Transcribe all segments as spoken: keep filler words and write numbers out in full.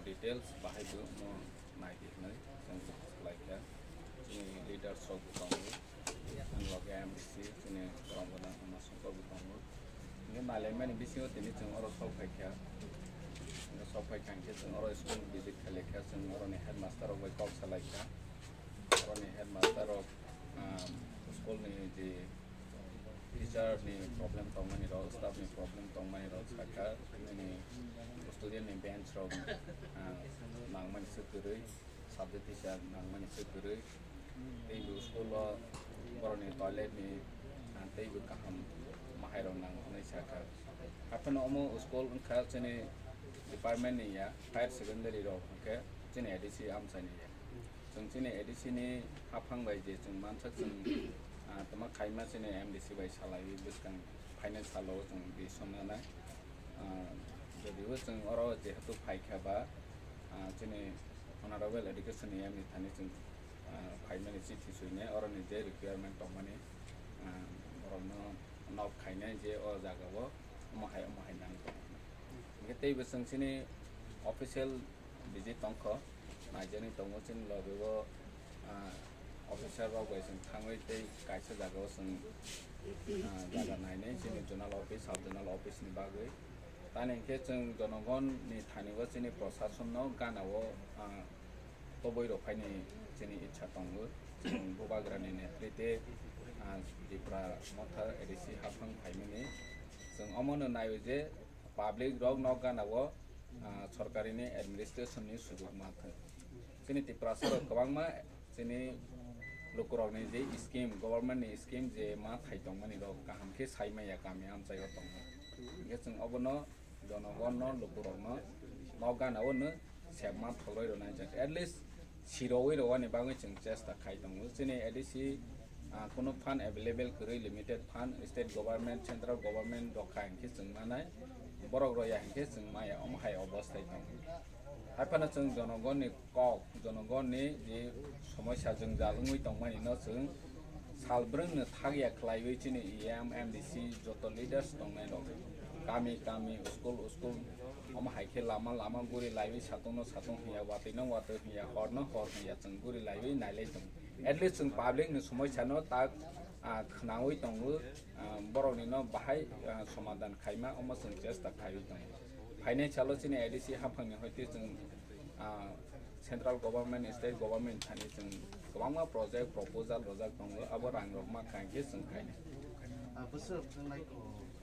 Details bahai bo mo nai di hwnwi chwng salaikha. Chini leaders rok bo tongo, ang loge M D C chini borok gwnang Uma Shankar bo tongo. Hwnwi nailaimani bisingo tini chwng oro sok phaikha. Sok phaikha hwnkhe chwng oro school visit khailaikha, chwng oroni headmaster rok bai kok salaikha. Oroni headmaster rok, ah, school ni je teacher ni problem tongmani rok, staff ni problem tongmani rok sakha, nini student ni bench rok, ah, nangmani se kwrwi, subject teacher nangmani se kwrwi, tei bo school o borok ni toilet ni, ah, tei bo kaham mahai rok nang hwnwi sakha. Haphano omo school wngkha chini department ni ya, higher secondary rok hwnkhe chini A D C amchai ni ya. Chwng chini A D C ni haphang bai je chwng mansak chwng, ah, tongma khaima chini M D C bai salaiwi bwskang phainai salo chwng decision nanai. Ah, jodibo chwng oro jehetu phaikha ba, ah, chini Honorable Education ni M ni thani chwng, ah, phaimani chithi swinai oroni je requirement tongmani, ah, borokno nok khainai je o jaga o omo hai omo hai nang tong. Hwnkhe teibo chwng chini official visit tongkho, naijaknai tongo chini loge o, ah, officer rok bai chwng thangwi tei kaisa jaga o chwng, ah, jaga nainai chini zonal office, sub zonal office ni bagwi. Tani hwnkhe chwng jonogon ni thani o chini prosason no gana o, ah, toboi rok phaini chini icha tongo. Chwng bubagra ni netrite, ah, Tipra Motha A D C haphang phaimani. Chwng omo no nai o je public rok nok gana o, ah, sorkari ni administration ni sujuk ma thwng. Chini Tiprasa rok kwbangma chini lukurok ni je scheme, government ni scheme je ma thai tongmani rok kaham khe sai maya kami amchai o tongo. Hwnkhe chwng obono jonogon no lukurok no nok gana o no sebma tholoi rwnai, at least sirogwi rwani bagwi chwng chesta khai tongo. Chini A D C, ah, kunu fund available kwrwi, limited fund, state government, central government rok khai hwnkhe chwng manai, borok rw ya hwnkhe chwng maya, omo hai obostai tongo. Hai phano chwng jonogonni kok, jonogonni je somosya jwngjal wngwi tongmani no chwng sal brwngno thak ya khlaiwi chini E M, M D C joto leaders tongnai rok kami kami, school school, omo hai khe lama lama guri laiwi satungno satung hwnya, watwino watwi hwnya, horno hor hwnya chwng guri laiwi nailai tongo. At least chwng public ni somosya no tak, ah, khwnawi tongo, ah, borok ni no bahai, ah, somadan khaima omo chwng chesta khaiwi tongo. Phainai salo chini A D C haphang ni hoite chwng, ah, central government, state government thani chwng kwbangma project proposal rwjak tongo, abo rang rok ma kha hwnkhe chwng khainai. Ah, bwswk thangnaikho,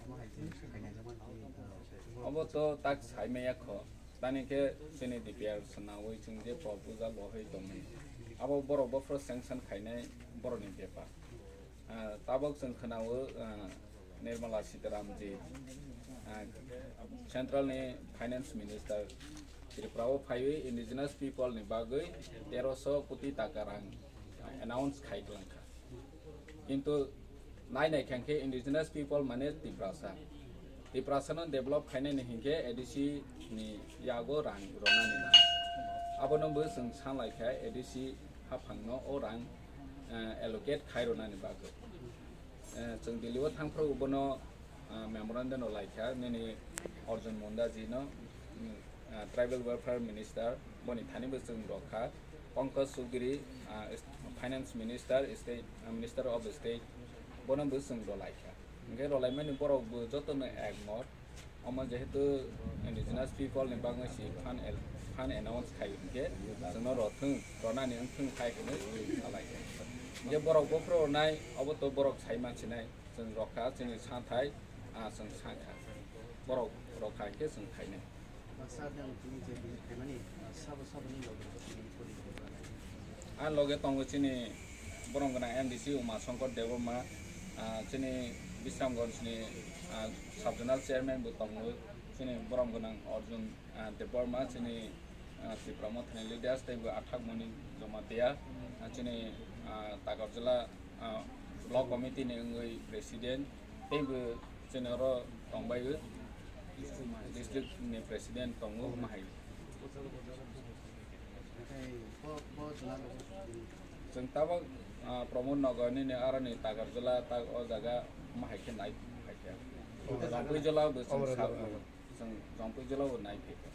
omo hai khe khainai jagmani, ah, obo to tak sai maya kho. Tani khe chini D P R swnawi chwng je proposal rohoi tongmani, abo borok bophoro sanction khainai borokni bepar. Ah, tabok chwng khwnao, ah, Nirmala Sitaram ji, ah, Central ni Finance Minister Tripura o phaiwi indigenous people ni bagwi teroso koti taka rang, ah, announce khai twlang kha. Kintu nai nai kha khe indigenous people mane Tiprasa. Tiprasa no develop khainani hinkhe A D C ni yago rang ronani na. Abono bo chwng sanlai kha A D C haphangno o rang, eh, allocate khai ronani bagwi. Eh, chwng Delhi o thangphru bono, ah, memorandum rw lai kha nini Arjun Munda ji no, mm, ah, Tribal Welfare Minister, boni thani bo chwng rw kha. Pankaj Chaudhary, ah, is-, Finance Minister, State, ah, Minister of State, bono bo chwng rw lai kha. Hwnkhe rw laimani borok bo jotono ekmot. Omo jehetu indigenous people ni bagwi si fund el-, fund announce khai hwnkhe chwngno rw thwng, rwnani wng thwng khai hwnwi salai kha. Hwnkhe borok bophuru rwnai, obo to borok sai mansinai. Chwng rw kha, chini santhai, ah, chwng sa kha. Borok rw kha hwnkhe chwng khainai. Sir, nang tini je visit khaimani, ah, sabo, saboni loge tini pori. Ah, loge tongo chini borom gwnang M D C Uma Shankar Debbarma, ah, chini Bisramganj ni, ah, sub zonal chairman bo tongo, chini borom gwnang Arjun, ah, Debbarma, chini, ah, Tipra Mothani leaders tei bo Athak Moni Jamatia, ah, chini, ah, Takarjala, ah, block committee ni wngwi president, tei bo chini oro tongbai o district ni president tongo mahai. Chwng tabok, ah, Pramod Nagar nini aroni Takarjala tak o jaga mahai khe nai phai khe. Jongpui jala bo chwng sa, chwng Jongpui jala bo nai phai khe.